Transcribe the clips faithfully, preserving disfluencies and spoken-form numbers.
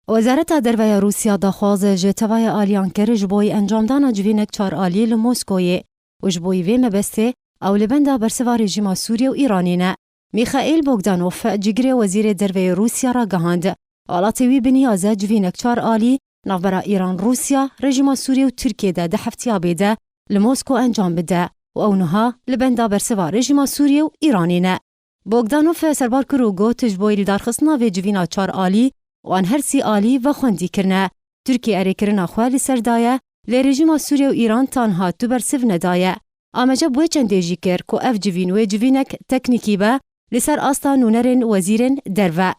Wezareta Derve ya Rûsya daxwaz ji tevaya aliyan kir ji bo encamdana civînek çar alî li Moskoyê û ji bo vê mebestê ew li benda bersiva rejîma Sûriye û Îranê ne. Mîxaîl Bogdanov, cîgirê Wezîrê Derve yê Rûsya ragihand, welatê wî bi niyaz e civînek çar alî navbera Îran-Rûsya, rejîma Sûriye û Tirkiyê de di heftiya bê de li Mosko encam bide û ew niha li benda bersiva rejîma Sûriye û Îranê ne. Bogdanov serbar kir û got, ji bo lidarxistina vê civîna çar alî wan her sî alî vexwendî kirine. Tirkiye erêkirina xwe li ser daye, lê rejîma Sûriye û Îran tanha tu bersiv nedaye. Amece bi wê çendê jî kir ku ev civîn wê civînek teknîkî be, li ser asta nûnerên wezîrên derve.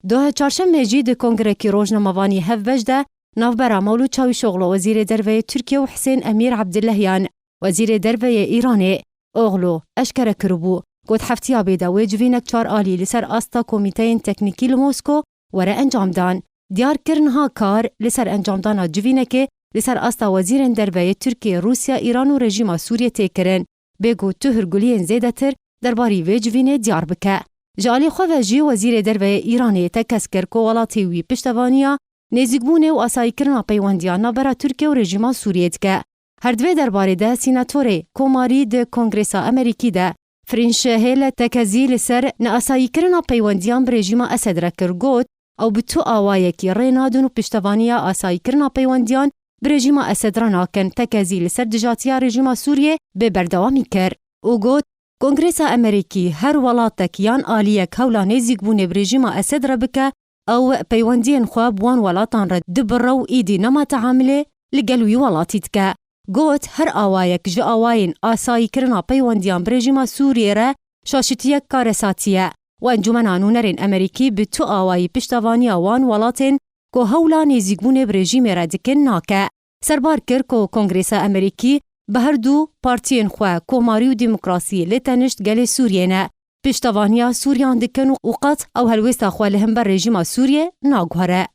Dohe çarşemê jî di kongrekî rojnamevanî hevbeş de navbera Mewlûd Çawîşoxlu Wezîrê Derve yê Tirkiye û Hisên Emîr Ebdillahyan Wezîrê Derve yê Îranê Oxlu eşkere kiribû, got heftiya bê de wê civînek çar alî li ser asta komîteyên teknîkî li Mosko were encamdan. Diyar kir niha kar li ser encamdana civînekê li ser asta wezîrên derve yê Tirkiye, Rûsya, Îran û rejîma Sûriyê tê kirin. Bê ku tu hûrguliyên zêdetir derbarî vê civînê diyar bike. Ji alî xwe ve jî Wezîrê Derve yê Îranê tekez kir ku welatê wî piştevaniya nêzîkbûnê û asayîkirina peywendiyan navbera Tirkiye û rejîma Sûriyê dike. Her di vê derbarê de sînatorê komarî di Kongresa Amerîkî de Frinşehêle tekezî li ser neasayîkirina peywendiyan bi rejîma Esed re kir, got, ew bi tu awayekî rê nadin û piştevaniya asayîkirina peywendiyan bi rejîma Esed re nakin, tekezî li ser dijatiya rejîma Sûriyê bi berdewamî kir û got, Kongresa Amerîkî her welatek yan aliyek hewla nêzîkbûnê bi rejîma Esed re bike, ew peywendiyên xwe bi wan welatan re dibire û îdî nema teamilê li gel wî welatî dike. Got, her awayek ji awayên asayîkirina peywendiyan bi rejîma Sûriyê re şaşitiyek karesatî ye û Encûmena Nûnerên Amerîkî bi tu awayî piştevaniya wan welatên ku hewla nêzîkbûnê bi rejîmê re dikin nake. Serbar kir ku Kongresa Amerîkî bi her du partiyên xwe, Komarî û Demokrasî, li tenişt gelê Sûriyê ne. Piştevaniya Sûriyan dikin û qet ew helwêsta xwe li hember rejîma Sûriyê naguhere.